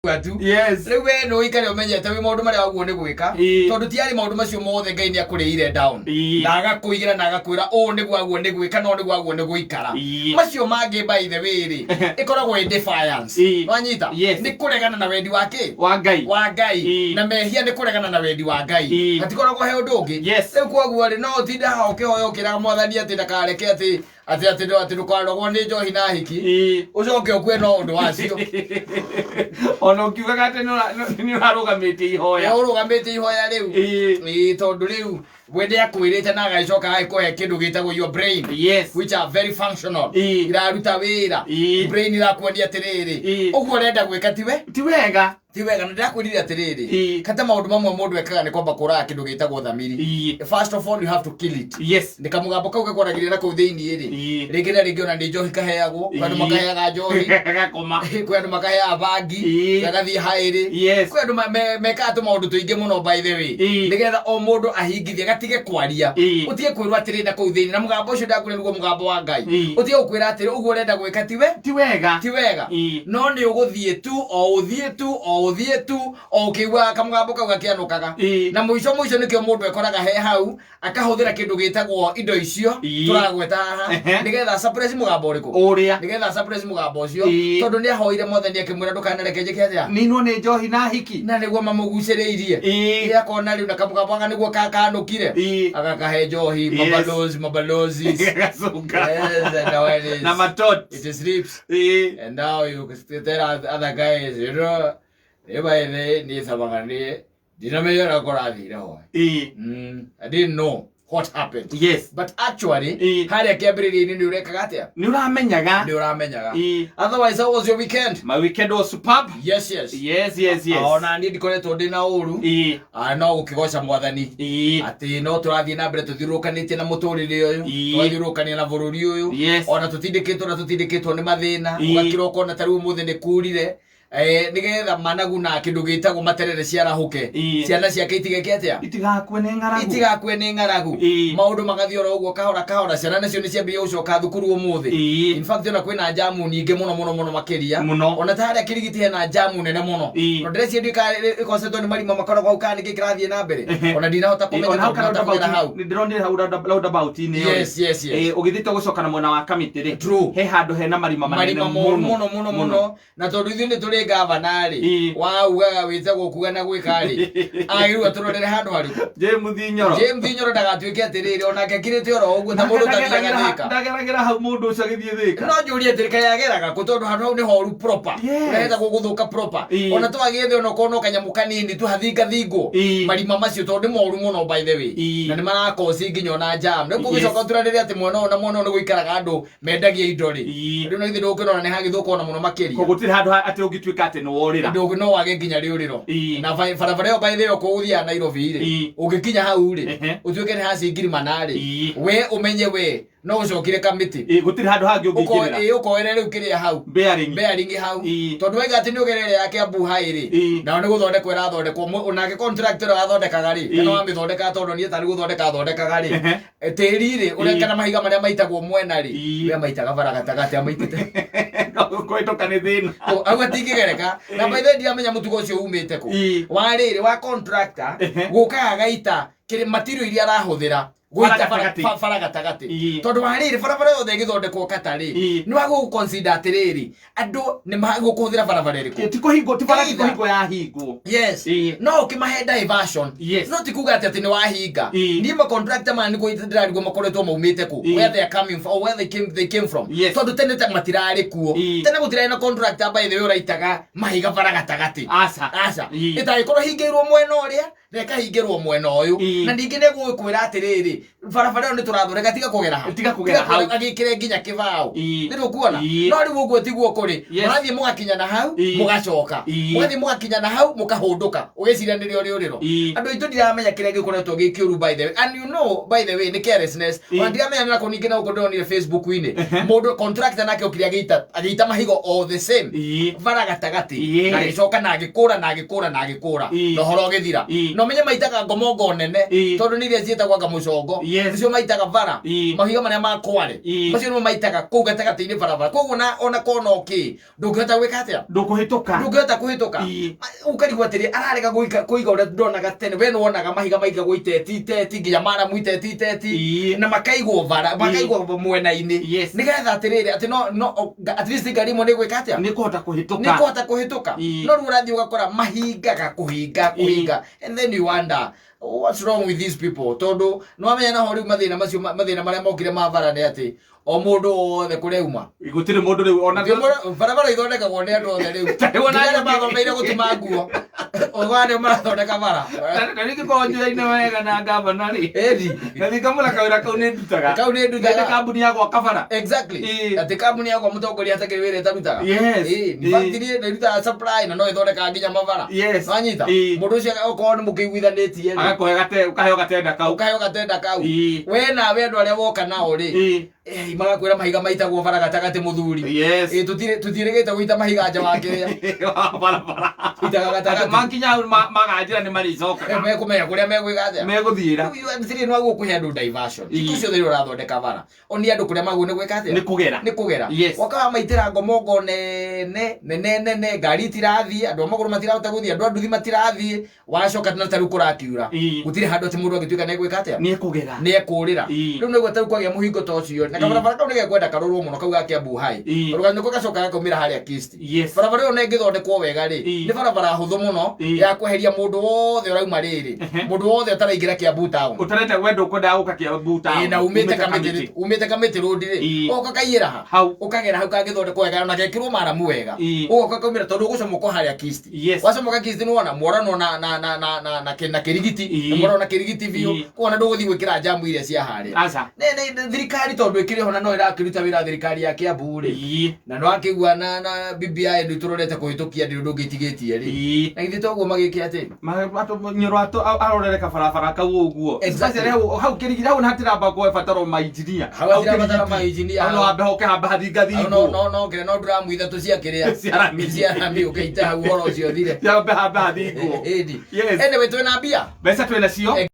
Tu Rĩu we nĩ ũikare ũmenyete wĩ maũndũ marĩa waguo nĩ gwĩka, tondũ tiarĩ maũndũ macio mothe Ngai nĩ akũrĩire down na agakũigĩra na agakwĩra ũũ nĩguo aguo nĩ gwĩka no nĩguo aguo nĩ gũikara. Macio mangĩ, by the way rĩ, ĩkoragwo ĩ defiance. Wanyita? Yes. Nĩ kũregana na wendi wa kĩ? Wa Ngai. Wa Ngai. Na mehia nĩ kũregana na wendi wa Ngai. Hatikoragwo he ũndũ ũngĩ. Rĩu koguo rĩ, no ũtinde haha ũkĩhoya ũkĩraga Mwathani atĩ ndakareke atĩ ndũkarogwo nĩ njohi na hiki, ũcoke ũkue no ũndũ wacio. Ona ũkiugaga atĩ nĩ ũrarũgamĩtie ihoya. Ũrũgamĩtie ihoya rĩu. Tondũ rĩu we nĩakwĩrĩte na agagĩcoka agĩkũhe kĩndũ gĩtagwo your brain, which are very functional, iraruta wĩra. Brain irakuonia atĩrĩrĩ, ũguo ũrenda gwĩka tiwe Ti wega. Ti wega. Na ndĩrakwĩrire atĩrĩrĩ, kata maũndũ mamwe mũndũ ekaga nĩ kwamba kũraga kĩndũ gĩtagwo thamiri. First of all, you have to kill it. Nĩ kamũgambo kau gakwaragĩria na kũu thĩinĩ rĩ, rĩngĩ na rĩngĩ ona nĩ njohi kaheagwo. Kwĩ andũ makaheaga njohi, Gakoma. Kwĩ andũ makaheaga bangi, agathiĩ haĩrĩ. Kwĩ andũ mekaga tũmaũndũ tũingĩ mũno, by the way, nĩgetha o mũndũ ahingithie gatige kwaria. Ũtige kwĩrwo atĩrĩ na kũu thĩinĩ na mũgambo ũcio ndakwĩra nĩguo mũgambo wa Ngai, ũtige gũkwĩra atĩrĩ ũguo ũrenda gwĩka tiwe Ti wega. Ti wega. No nĩ ũgũthiĩ tu o ũthiĩ tu o ũthiĩ tu o ũkĩiguaga kamũgambo kau gakĩanũkaga. Na mũico mũico nĩkĩo mũndũ ekoraga he hau akahũthĩra kĩndũ gĩtagwo indo icio tũragweta haha, nĩgetha suppress mũgambo ũrĩkũ? Ũrĩa. Nĩgetha suppress mũgambo ũcio, tondũ nĩ ahoire Mwathani akĩmwĩra ndũkanareke njĩke atĩa? Ninwo nĩ njohi na hiki. Na nĩguo mamũgucĩrĩirie. Ĩ akona rĩu na kamũgambo gaka nĩguo kakanũkire, agakahe njohi. Mabalozi mabalozi. Gacũnga. Yes, and now it is Na matot. It sleeps. And now you can tell other guys, by the niĩ camaga nĩ ndinamenya ũrĩa kũrathire ho. I didn't know what happened. But actually, harĩa kĩambĩrĩria-inĩ nĩ ũrekaga atĩa? Nĩ ũramenyaga. Nĩ ũramenyaga. Otherwise, how was your weekend? My weekend was superb. Yes. Ona niĩ ndikoretwo ndĩ na ũru. Ah, no gũkĩgoca Mwathani atĩ no tũrathiĩ na mbere tũthiũrũrũkanĩtie na mũtũrĩre ũyũ, tũgathiũrũrũkania na bũrũri ũyũ, ona tũtindĩkĩtwo na tũtindĩkĩtwo nĩ mathĩna. Ũgakĩra ũkona ta rĩu ũmũthĩ nĩ kurire, nĩgetha managu na kĩndũ gĩtagwo materere ciarahũke, ciana ciake itigeke atĩa? Itigakue nĩ ng'aragu. Itigakue nĩ ng'aragu. Maũndũ magathiĩ oro ũguo kahora kahora. Ciana nacio nĩ ciambĩrĩria gũcoka thukuru ũmũthĩ. In fact, ona kwĩna jamu nyingĩ mũno mũno mũno makĩria. Mũno. Ona ta harĩa Kĩrigiti hena jamu nene mũno. No ndĩreciria ndiũĩ kana ĩkosetwo nĩ marima makoragwo hau kana nĩkĩ kĩrathiĩ na mbere. Ona ndinahota kũmenya Ona hau tondũ ndinahota kũgera hau. nĩ ndĩronire hau roundabout-inĩ ĩyo rĩ. Ũgĩthiĩte gũcoka na mwena wa Kamĩtĩ rĩ, he handũ hena marima manene Marima mũno. Mũno mũno mũno. Na tondũ ithuĩ nĩ tũrĩ gavana rĩ, waugaga wĩtagwo kuga na gwĩka rĩ, agĩrĩirwo atũrorere handũ harĩkũ? James Nyoro. James Nyoro ndagatuĩke atĩrĩrĩ onake akirĩte oro ũguo ta mũndũ ũtathiaga Thĩka. Ndageragĩra hau mũndũ ũcio agĩthiĩ Thĩka. No njũrie atĩrĩ, kaĩ ageraga kũ? Tondũ handũ hau nĩ horu proper, kũrĩa hetagwo gũthũka proper. Ona twagĩethe onokorwo no kanyamũ kanini tu hathingathingwo marima macio, tondũ nĩ moru mũno, by the way, na nĩ marakoci nginya ona jam. Rĩu kũgĩcoka ũturanĩre atĩ mwena ũyũ na mwena ũyũ nĩ gũikaraga andũ mendagia indo rĩ, rĩu na githĩ ndũgũkĩrora nĩ hagĩthũka ona mũno makĩria? Koguo gũtirĩ handũ atĩ ũngĩtuĩka atĩ nĩ worĩra. Ndũngĩ no wage nginya rĩũrĩro. Na barabara ĩyo, by the way, okorwo ũthiaga Nairobi rĩ, ũngĩkinya hau rĩ, ũtuĩke nĩ hacingi mana rĩ, we ũmenye we no ũcokire Kamĩtĩ. Gũtirĩ handũ hangĩ ũngĩingĩrĩra. Ũkoere rĩu kĩrĩa hau Bearing. Bearing hau. Tondũ waiga atĩ nĩ ũgerere ya Kiambu High rĩ, nayo nĩ gũthondekwo ĩrathondekwo. Onake contractor ũrĩa wathondekaga rĩ, kana wamĩthondekaga, tondũ niĩ tarĩ gũthondeka athondekaga rĩ, tĩri rĩ ũrĩa kana mahiga marĩa maitagwo mwena rĩ, we maitaga bara gatagatĩ amaitĩte. Kũhĩtũka nĩ thĩna. Au hatingĩgereka. Na by the way, ndiramenya mũtugo ũcio umĩte kũ, wa rĩrĩ wa contractor gũka agaita kĩrĩ material iria arahũthĩra Bara gũita bara gatagatĩ. bara gatagatĩ. Tondũ wa rĩrĩ, barabara yothe ĩgĩthondekwo kata rĩ, nĩ wa gũgũ consider atĩrĩrĩ, andũ nĩ magũkũhũthĩra barabara ĩrĩkũ? Ti kũhingwo, ti bara, ti Either. kũhingwo yahingwo. No ũkĩmahe diversion. No ti kuga atĩ nĩ wahinga. Niĩ ma contractor maya nĩguo ndĩrarigwo makoretwo maumĩte kũ, where they are coming from or where they came from. Tondũ tene ta matirarĩ kuo. Tene gũtirarĩ na contractor, by the way, ũraitaga mahiga bara gatagatĩ. Aca. Aca. Ĩtangĩkorwo hingĩirwo mwena ũrĩa na ĩkahingĩrwo mwena ũyũ. Na ningĩ nĩ gũkwĩra atĩrĩrĩ, barabara ĩyo nĩ tũrathondeka, tiga kũgera hau. Tiga kũgera hau. Agĩkĩre nginya kĩbaũ. Nĩ rũkuona? Ĩĩ. No rĩu ũguo tiguo kũrĩ. Mũrathiĩ mũgakinya na hau, mũgacoka. Mũgathiĩ mũgakinya na hau, mũkahũndũka, ũgĩciria nĩrĩo rĩũrĩro. Andũ aitũ ndiramenya kĩrĩa gĩkoretwo gĩ kĩũru, by the way. And you know, by the way, nĩ carelessness. Ona ndiramenya nĩ nakũ ningĩ na gũkũ ndĩronire Facebook-inĩ mũndũ contractor nake okire agĩita mahigo all the same bara gatagatĩ, na agĩcoka na agĩkũra na agĩkũra na agĩkũra, na ũhoro ũgĩthira. Na ũmenye maitaga ngomongo nene, tondũ nĩ iria ciĩtagwo anga mũcongo. Nĩcio maitaga bara. Mahiga marĩa ma kware macio nĩmo maitaga kũu gatagatĩ-inĩ barabara. Koguo na ona kona ũkĩ ndũngĩhota gwĩka atĩa? Ndũkũhĩtũka. Ndũngĩhota kũhĩtũka. Ũkarigwo atĩrĩ, ararega gũika kũiga ũrĩa ndonaga tene. We nĩwonaga mahiga maigagwo iteti iteti, nginya maramu iteti iteti, na makaigwo bara, makaigwo mwena-inĩ, nĩgetha atĩrĩrĩ, atĩ no no at least ngari ĩmwe nĩ gwĩka atĩa? Nĩ kũhota kũhĩtũka. Nĩ kũhota kũhĩtũka. No rĩu ũrathiĩ ũgakora mahingaga kũhinga kũhinga, and then you wonder what's wrong with these people, tondũ nĩwamenya naho rĩu mathĩna macio, mathĩna marĩa mokire ma bara nĩ atĩ o mũndũ wothe kũrĩa uma. Gũtirĩ mũndũ rĩu ona barabara ithondekagwo nĩ andũ othe rĩu. Ta rĩu ona Nginya arĩa mathomeire gũtuma nguo, ũgwa nĩo marathondeka bara. Ta rĩu ingĩkorwo njũyaine wega na ngavana rĩ, Ĩni. Na thiĩ ngamwĩra kawĩra kau nĩ ndutaga. Kau nĩ ndutaga. Nĩ kambuni ya gwaka bara. Exactly. Atĩ kambuni yakwa mũtongoria atakĩrĩ wĩra ĩtarutaga. Ĩĩ, in fact niĩ nĩ ndutaga supply na no ĩthondekaga nginya mabara. Nwanyita? Mũndũ ũcio okorwo nĩ mũkĩiguithanĩtie rĩ, Agakũhe gate, ũkaheo gatenda kau. Ũkaheo gatenda kau. We nawe andũ arĩa woka nao rĩ, magakwĩra mahiga maitagwo bara gatagatĩ, mũthuri. Tũtiĩrĩgĩte gũita mahiga nja wa kĩrĩa. Barabara. Itaga gatagatĩ. Andũ makinya hau maganjĩra nĩ marĩcokaga. Mekũmenya kũrĩa megwĩka atĩa. Megũthiĩra. Rĩu nĩ wagwo kũhe andũ diversion. Ti ciothe rĩrĩa ũrathondeka bara, onia andũ kũrĩa magwo nĩ gwĩka atĩa? Nĩ kũgera. Nĩ kũgera. Waka wamaitĩra ngomongo nene nene nene, ngari itirathiĩ, andũ a magũrũ matirahota gũthiĩ, andũ a nduthi matirathiĩ, wacoka na tarĩu kũrakiura, gũtirĩ handũ atĩ mũndũ angĩtuĩka nĩ egwĩka atĩa? Nĩ ekũgera. Nĩ ekũrĩra. Rĩu nĩguo tarĩu kwagĩa mũhingo ta ũcio, na kabarabara kau nĩgekwenda karorwo mũno, kau ga Kiambu High, tondũ nĩko gacoka gakaumĩra harĩa Kisti. Barabara ĩyo na ĩngĩthondekwo wega rĩ, nĩ barabara hũthũ mũno ya kweheria mũndũ wothe ũrauma rĩrĩ, mũndũ wothe ũtaraingĩra Kiambu town. Ũtarenda, we ndũkwendaga gũka Kiambu town. Ĩĩ, na umĩte Kamĩtĩ, umĩte Kamĩtĩ road rĩ, ũgoka ũkaiyĩra ha? Hau. Ũkagera hau, kangĩthondekwo wega na gekĩrwo maramu wega, ũgoka ũkaumĩra, tondũ ũgũcomokwo harĩa Kisti. Wacomoka Kisti, nĩwona mworano na na na na na na na kĩrigiti, mworano na kĩrigiti biũ. Kuona ndũgũthiĩ gwĩkĩra jamu iria cia harĩa. Aca. Nĩ thirikari tondũ ĩkĩrĩ ho na no ĩrakĩruta wĩra, thirikari ya Kiambu rĩ, na nĩwakĩigua na BBI ndũ tũrorete kũhĩtũkia, ndĩ ũndũ ũngĩ itigĩtie rĩ, na githĩ toguo magĩke atĩ Nyoro arorere kabarabara kau ũguo. Exactly. Especially hau kĩrigiti, hau hatiramba kwebatara mainjinia. Hau hatirabatara mainjinia. Hau no hambe hoke hambe Hau no hathingathingwo. No no kĩrĩa, no nduramu ithatũ cia kĩrĩa. Cia rami. Cia rami ũkĩita hau, ũhoro ũcio ũthire. Hambe hambe hathingwo. Ĩni. Yes. Anyway, twĩna mbia. Mbeca twĩ nacio.